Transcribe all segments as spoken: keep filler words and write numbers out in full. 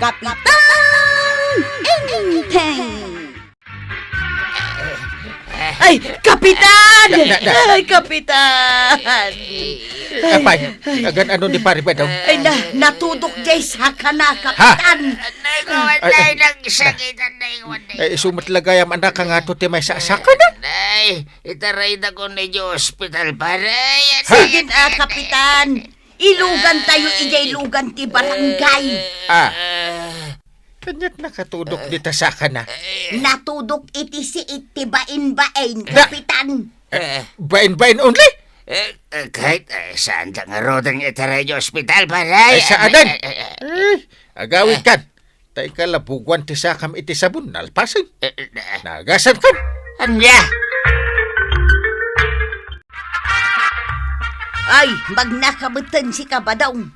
Kapitan Enteng! Ay, Kapitan! Na, na, na. Ay, Kapitan! Apay, agan-ano ni Pare Badong? Ay, na, natudok jay sakana, Kapitan. Nay, kuwan, ay, nay, ay, nagsakitan, nay, kuwan, nay. Ay, isu met la gayam, anak, nga to ti maysa a sakana. Nay, itaraydakon idiay ospital, pare. Ay, sige, ah, Kapitan. Ilugantayo idiay lugan ti barangay. Ah. Kaniat nakatudok dita sakana? Natudok iti siit ti bain-bain, da- Kapitan. Eh, bain-bain only? Eh, eh, kahit, eh, saan da ngaruden nga itaray idiay ospital, pare? Ay, saanen? Eh, eh, eh, eh. Eh, agawid kan. Ta ikalabuguan ti sakam iti sabon, nalpasen. Eh, eh, eh. Nagasan kan. Ania? Ay, magnaka metten sika, Badong.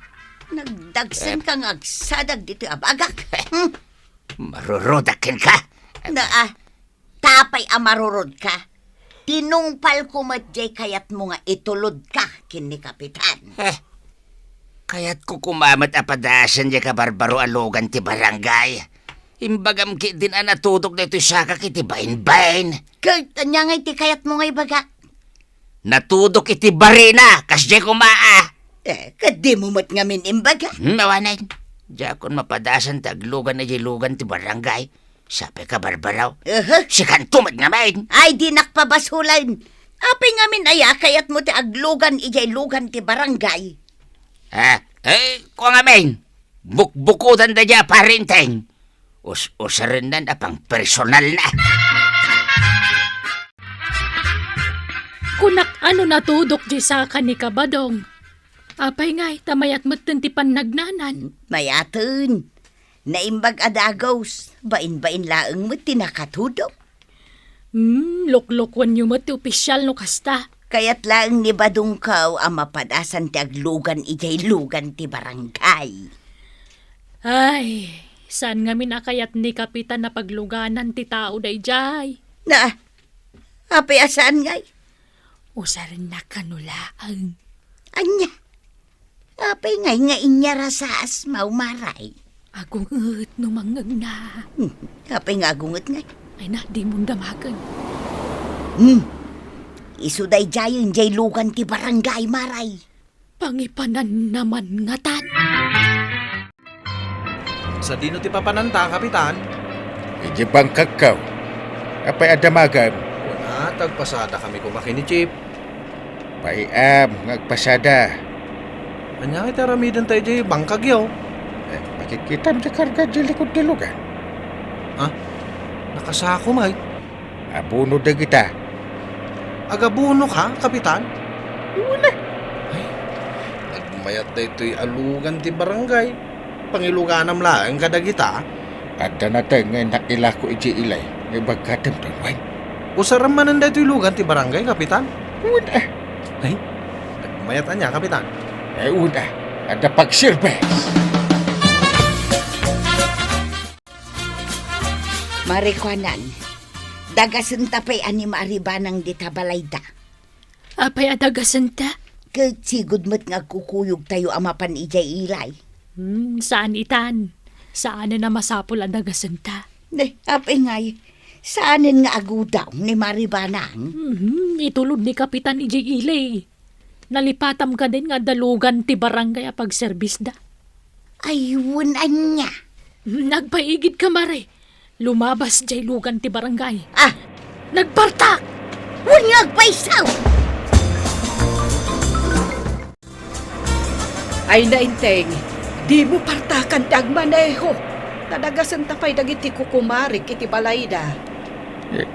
Nagdagsen ka nga agsadag ditoy a bagak. Hmm? Marurudak kenka. Na, ah, tapay a marurodka. Tinungpalko met jay kayatmo nga itulodka ken ni Kapitan. Eh, kayatko koma met a padasen jay kabarbaro a lugan ti barangay. Imbagam ketdin a natudok daytoy sakak iti bain-bain. Ket ania ngay ti kayatmo nga ibagak? Natudok iti barina, kasdiay koma a. Eh, ket dimo met ngamin imbaga? Hmm, awanen. Diakon mapadasan ti aglugan idiay lugan ti barangay. Sapay kabarbaro. Aha. Sikanto met ngamin. Ay, dinak pabasolen. Apay ngamin aya kayatmo ti aglugan idiay lugan ti barangay? Ah, eh, kua ngamin. Bukbukodan daydiay a Pare Enteng. Us-, usarennan a pangpersonalna. Kunak a no natudok diay saka ni Kabadong. Apay ngay, ta mayat metten ti pannagnanan. Mayaten. Naimbag a dagus, bain-bain laeng met ti nakatudok. Hmm, luklukuenyo met ti opisial no kasta. Kayat laeng ni Badongko a mapadasan ti aglugan idiay lugan ti barangay. Ay, saan ngamin a kayat ni Kapitan a pagluganan ti tao daydiay? Na, apay a saan ngay? Usarennak kano laeng. Ania? Apay ngay nga inyarasaas, Mao Maray? Agunget no mangngegna. Hmm, apay nga agunget ngay? Ay na, dimon damagen. Hmm. Isu daydiayen diay lugan ti barangay, Maray. Pangipanan naman ngatan. Sadino ti papananta, Kapitan? Idiay bangkagko. Apay a damagem? Kuna, ta agpasadakami koma ken ni Chief. Pay-am nga agpasada. Ania ngay ti aramidenta idiay bangkagyo? Eh, makikitam ti karga idiay likud ti lugan. Ha? Nakasako met? Abono dagita. Agabonok, Kapitan? Wen a. Ay, nagmayat daytoy a lugan ti barangay. Pangiluganam laeng kadagita. Adda nateng nga innak ilako idiay ilay nga ibagkatem, Don Juan. Usarem manen daytoy lugan ti barangay, Kapitan? Wen a. Ay, nagmayat ania, Kapitan? Ay, wen a. Adda pagserbes. Mare Kuanan, dagasenta pay a ni Mare Banang dita balayda. Apay a dagasenta? Ket sigud met nga agkukuyogtayo a mapan idiay ilay. Hmm, saan itan. Saanen a masapul a dagasenta. Ne, apay ngay, saanen nga agudaw ni Mare Banang? Mhm, itulod ni Kapitan idiay ilay. Nalipatam kadin nga adda lugan ti barangay a pagserbisda. Ay, wen ania? Hmm, agpaigidka, Mare. Lumabas diay lugan ti barangay. Ah! Nagpartak! Wen nga agpayso! Ay, Enteng, dimo partakan ti agmaneho. Ta dagasenta pay dagiti kukumarik iti balayda. Eh,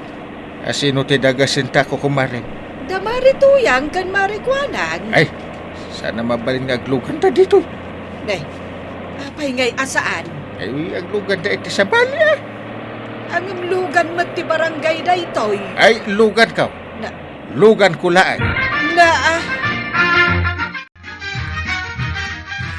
a sino ti dagasenta, kukumarik? Da Mare Tuyang ken Mare Kuanan. Ay, saan a mabalin nga agluganta ditoy. Ne, apay ngay a saan? Ay, agluganta iti sabali, ah. Ngem lugan met ti barangay daytoy. Ay, luganko. Na- Luganko laeng. Na, ah.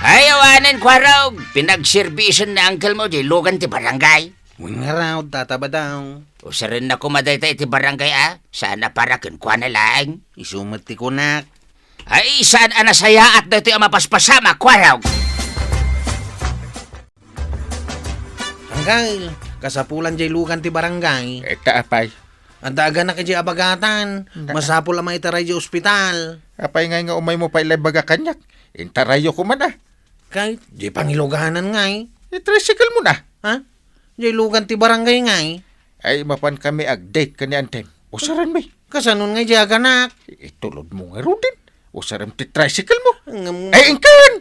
Ay, awanen, Kuarog. Pinagserbisan ni uncle mo diay lugan ti barangay. Wen ngarud, Tata Badong. Usarenna koma dayta iti barangay, a? Saan a para kenkuana laeng? Isu met ti kunak. Ay, saan a nasayaat daytoy a mapaspasamak, Kuarog? Kyle, kasapulan jay lugan ti barangay. Ita, apay. Adda aganak idiay abagatan. Na- Masapul a maitaray idiay ospital. Apay ngay nga umaymo pay la ibaga kaniak? Intarayyo koma, a. Kyle, jay pangiluganan ngay. I-tricycle mo na. Ha? Jay lugan ti barangay ngay. Ay, mapan kami ag-date ken ni Anteng. Usarenmi. Kasanon ngay jay aganak? Itulod mo ngaruden. Usarem ti tricycle mo. Ngem- Ay, inkan!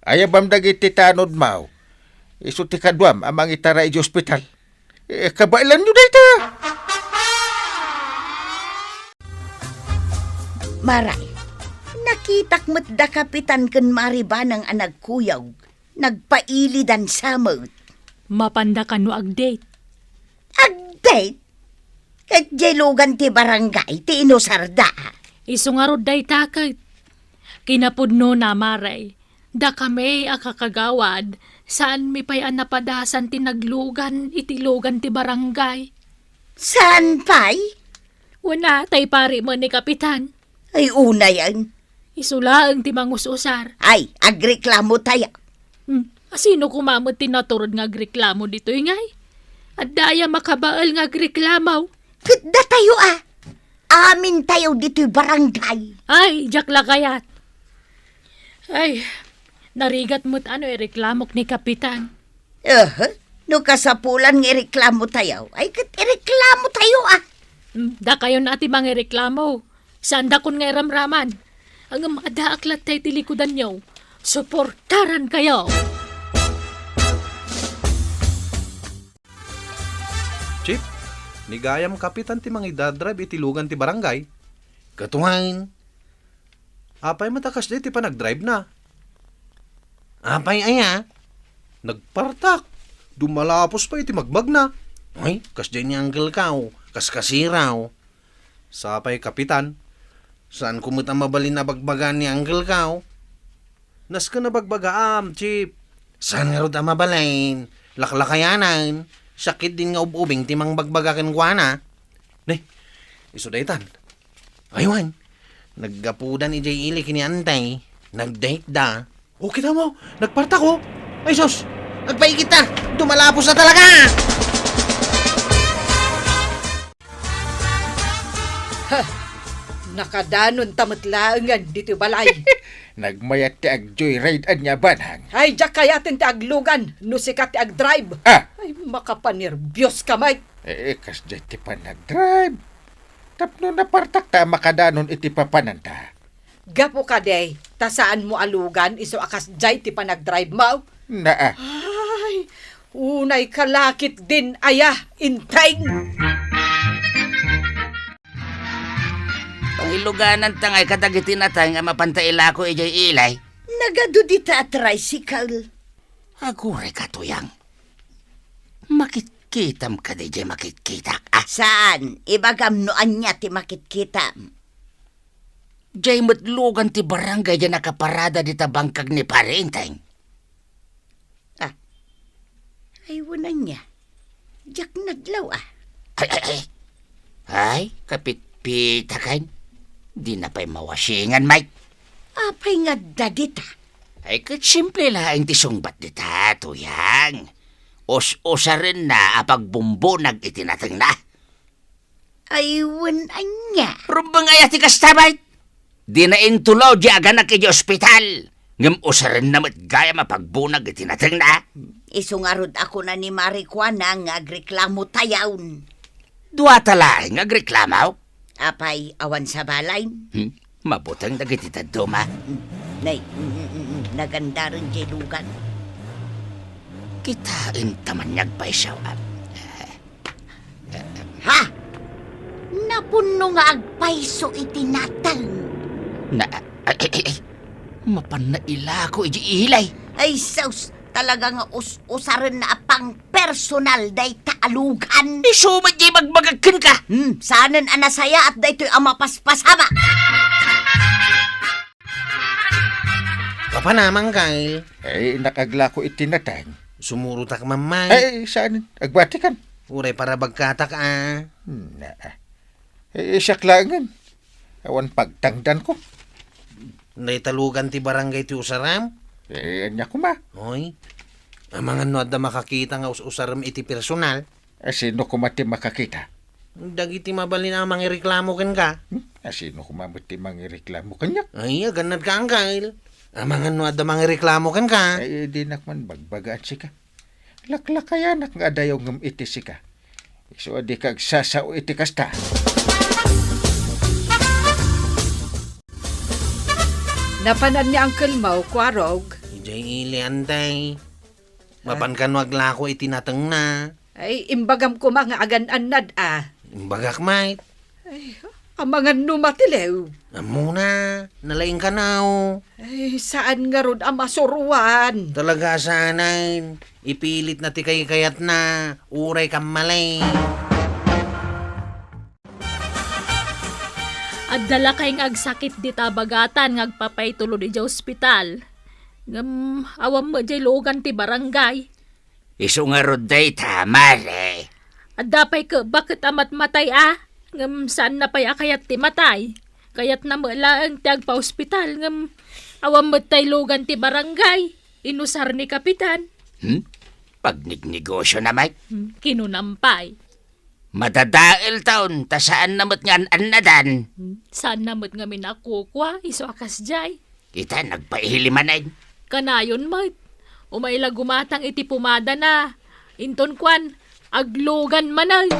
Ayabam dagiti tanod mo. Isu ti kaduam a mangitaray idiay ospital. Eh, kabaelanyo dayta. Maray, nakitak met da Kapitan ken Mari Banang a nagkuyog. Nagpailidan sa met. Mapanda kano ag-date? Ag-date? Ket jay lugan ti barangay ti inusarda. Isu ngarud dayta ket. Kinapudnona, Maray. Dakami a kakagawad, saanmi pay a napadasan ti naglugan iti lugan ti barangay. Saan pay? Wen a, tay pari met ni Kapitan. Ay, unayen. Isu laeng ti mangus-usar. Ay, agreklamo tayo. Hmm, asino koma met ti naturod nga agreklamo ditoy ngay? Adda aya makabael nga agreklamo? Ket datayo a. Amin tayo ditoy barangay. Ay, diak la kayat. Ay, narigat met ano ireklamok ni Kapitan. Aha, no kasapulan nga ireklamo tayo, ay ket ireklamo tayo a. Hmm, dakayo na ti mangireklamo. Saandakon nga iramraman. Ngem addaak latta iti likudanyo. Suportaran kayo. Chief, ni gayam Kapitan ti mangidadrive iti lugan ti barangay. Katuhain. Apay met a kasdiay ti panagdrive na? Apay aya? Nagpartak. Dumalapos pay iti magbagna. Ay, kasdiay ni Uncle Kao. Kaskasiraw. Sapay, Kapitan. Saanko met a mabalin a bagbagaan ni Uncle Kao. Nasken a bagbagaam, Chief. Saan ngarud a mabalin? Laklakayanan. Sakit din nga ub-ubing ti mangbagbaga kenkuana. Ne, isu daytan. Aywan. Naggapudan idiay ili ken ni Antay. Nag-date da. O, kita mo, nagpartak, o. Ay, sus! Agpaigita! Dumalapos na talaga! Ha! Nakadanon ta met laengen ditoy balay. Nagmayat ti ag-joyride ania, Banang. Ay, diak kayaten ti aglugan no sika ti agdrive. Ah! Ay, makapanerbios ka met. Eh, eh, kasdiay ti panagdrive. Tapno napartak ta a makadanon iti papananta. Gapu kadi, ta saanmo a lugan isu a kasdiay ti panagdrive mo? Naa. Ay, unay ka la ketdin aya, Inteng. Pangiluganan ta ngay kadagiti natay nga mapanta ilako idiay ilay. Nagadu dita a tricycle. Aguray ka, Tuyang. Makitkitam kadi diay makitkitak, a? Saan? Ibagam no ania ti makitkitam. Diay met lugan ti barangay diay nakaparada dita bangkag ni Pare Inteng. Ah. Ay, wen ania. Diak nadlaw, a. Ay, ay, ay. Ay, kapitpitaken. Dina pay mawasingan, Mike. Apay nga adda dita? Ay, ket simple laeng ti sungbat dita, Tuyang. Us-usarenna a pagbumbunag iti natengna. Ay, wen ania? Rumbeng aya ti kasta, Mike? Dina intulaw diay aganak idiay ospital. Ngem usarenna met gayam a pagbunag iti natengna. Isu ngarud a kuna ni Mari kuana nga agreklamo tayon. Duata laeng nga agreklamo? Apay, awan sabalen? Hmm? Mabuteng dagiti dadduma. Hmm. Nay, mm, mm, mm, mm, nagandaren diay lugan. Kitaen ta man nga agpayso, a. Ha? Napunno nga agpayso iti nateng. Na, ay, ay, ay, ay. Mapanna ilako idiay ilay. Ay, sus, talaga nga us-usarenna a pangpersonal dayta a lugan. Isu met diay ibagbagak kenka. Hmm, saanen a nasayaat daytoy a mapaspasama. Papanam, Angkal. Ay, nakaglako iti nateng. Sumurotak, Mamay. Ay, saan? Agbatikan. Uray parabagkatak, a. Na. Ay, siak laengen. Awan pagtangdanko. Naitalugan ti barangay ti usaram? Eh, ania koma? Oy. Amangan no adda makakita nga us-usarem iti personal. A, sino koma ti makakita? Dagiti mabalin a mangireklamo kenka. Hmm? A, sino koma met ti mangireklamo kaniak? Ay, agannadka, Angkel. Amangan no adda mangireklamo kenka. Ay, dinak man bagbagaan sika. Laklakayanak nga adayo ngem iti sika. Isu a dika agsasao iti kasta. Napanan ni Uncle Mau, Kuarog. Idiay ili, Antay. Ah. Mapan kano aglako iti natengna. Ay, imbagam koma nga agan-annad a. Imbagak met. Ay, amangan no matiliw. Ammona, nalaing kano. Ay, saan ngarud a masuroan? Talaga a saanen. Ipilitna ti kaykayatna. Uray kammali. Adda lakay nga agsakit dita bagatan nga agpapaytulod idiay ospital. Ngem awan met diay lugan ti barangay. Isu ngarud dayta, Mare. Adda pay kebbak ket a matmatay a, ngem saanna pay a kayat ti matay. Kayatna met laeng ti agpaospital, ngem awan met tay lugan ti barangay. Inusar ni Kapitan. Hmm? Pagnegnegosiona met? Hmm, kinunam pay. Madadaeltaon, ta saanna met nga an-annadan. Hmm, saanna met ngamin a kukua, isu a kasdiay. Ita, nagpaili manen. Kanayon met. Umay la gumatang iti pumadana. Inton kuan, aglugan manen.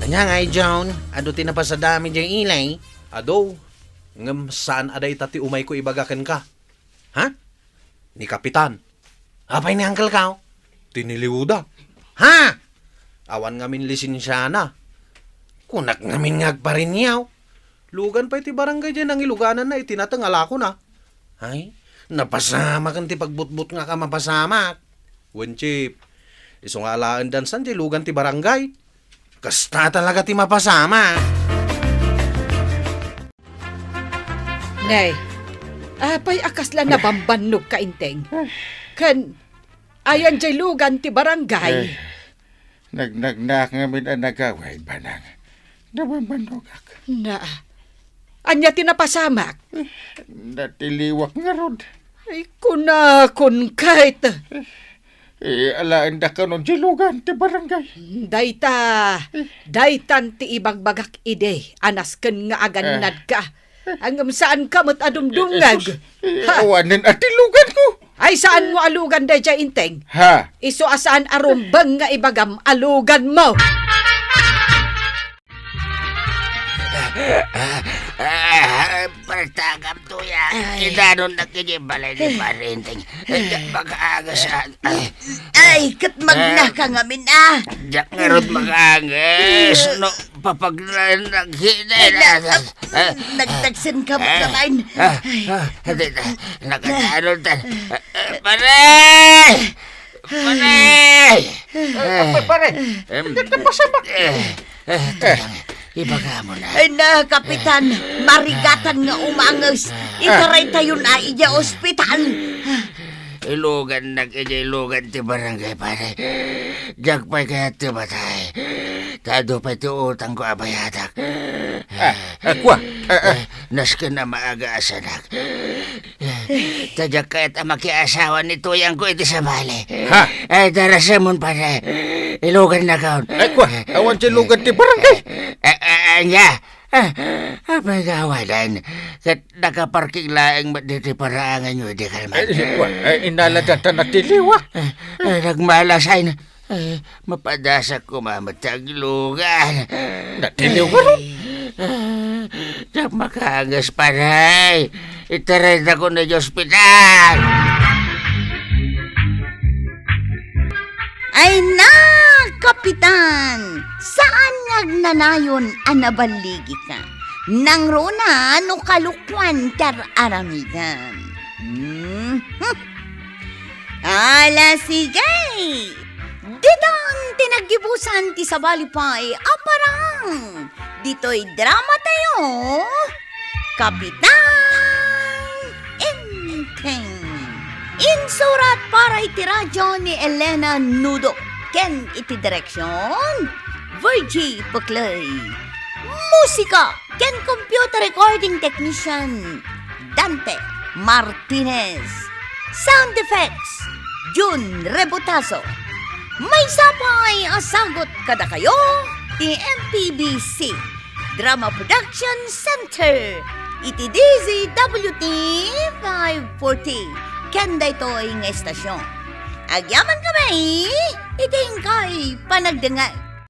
Ania ngay, John? Adu ti napasadami diay ili? Adu, ngem saan a dayta ti umayko ibaga kenka. Ha? Ni Kapitan. Apay ni Uncle Kao? Tiniliwda. Ha? Awan ngamin lisensiana. Kunak ngamin nga agparinyaw. Lugan pay ti barangay diay nangilugananna iti nateng a lakona. Ay, napasamaken ti pagbutbutngak a mapasamak. Wen, Chief, isu nga alaen dansan diay lugan ti barangay. Kasta talaga ti mapasamak. Nay, apay a kasla nabambannogka, Inteng? Ken, ayan diay lugan ti barangay? Ay, nagnagnaak ngamin a nagawid, Banang. Nabambannogak. Na, ania ti napasamak? Eh, natiliwak ngarud. Ay, kunakon ket. Eh, alaenda kanon diay lugan ti barangay. Dayta, daytan ti ibagbagak idi a nasken nga agannadka. Ngem saanka met a dumdumngeg. Eh, eh, sus, eh, ha? Awanen a ti luganko. Ay, saanmo a lugan daydiay, Inteng? Ha? Isu a saan a rumbeng nga ibagam a luganmo. Ah, partagam, Tuyang. Ay. Idanonnak idiay balay ni Pare Inteng. Diak makaangas, ah. Ay, ket magnaka ngamin, ah. Diak ngarud makaangas. No, papagnaennak iti, ah, nagtagsen ka met, ah, kanayon. Ah, ah, adi, ah, nakadanon tan. Ah, Pare! Pare! Eh, pare, pare. Em, ket napasamak. Eh, eh, Tuyang, ibagam na. Ay na, Kapitan, marigatan nga umanges. Itaraytayon a idiay ospital. Ilugannak idiay lugan ti barangay, pare. Diak pay kayat ti matay. Ta adu pay ti utangko a bayadak. Ah, ah, kua. Ah, ah. Eh, nasken a maaga a sanak. Ta diak kayat a makiasawa ni Tuyangko iti sabali. Ha? Ay, darasemon, pare. Ilugannakon. Ay, kua, awan ti lugan ti barangay. Eh, eh, ania? Ah, apay nga awanen? Ket nakaparking laeng met ditoy paraanganyo idi kalman. Ay, kua, ay, inalaganta natiliwak. Eh, eh, nagmalasay na. Ay, mapadasak koma met ti aglugan. Natiliw ngarud. Ah, diak makaangas, pare. Itaraytakon idiay ospital. Ay na, Kapitan! Saan nga agnanayon a naballigika? Nangruna no kalukuan ti ar-aramidem. Hmm? Ala, sige! Ditan ti naggibusan ti sabali pay a parang ditoy drama tayo, Kapitan Enteng. Insurat para iti radyo ni Elena Nudo ken iti direksyon, Virgie Puclay. Musika ken computer recording technician, Dante Martinez. Sound effects, Jun Rebotazo. Maysa pay a sagut kadakayo ti M P B C Drama Production Center iti D Z W T five forty ken daytoy nga estasyon. Agyaman kami iti inkay panagdengngeg.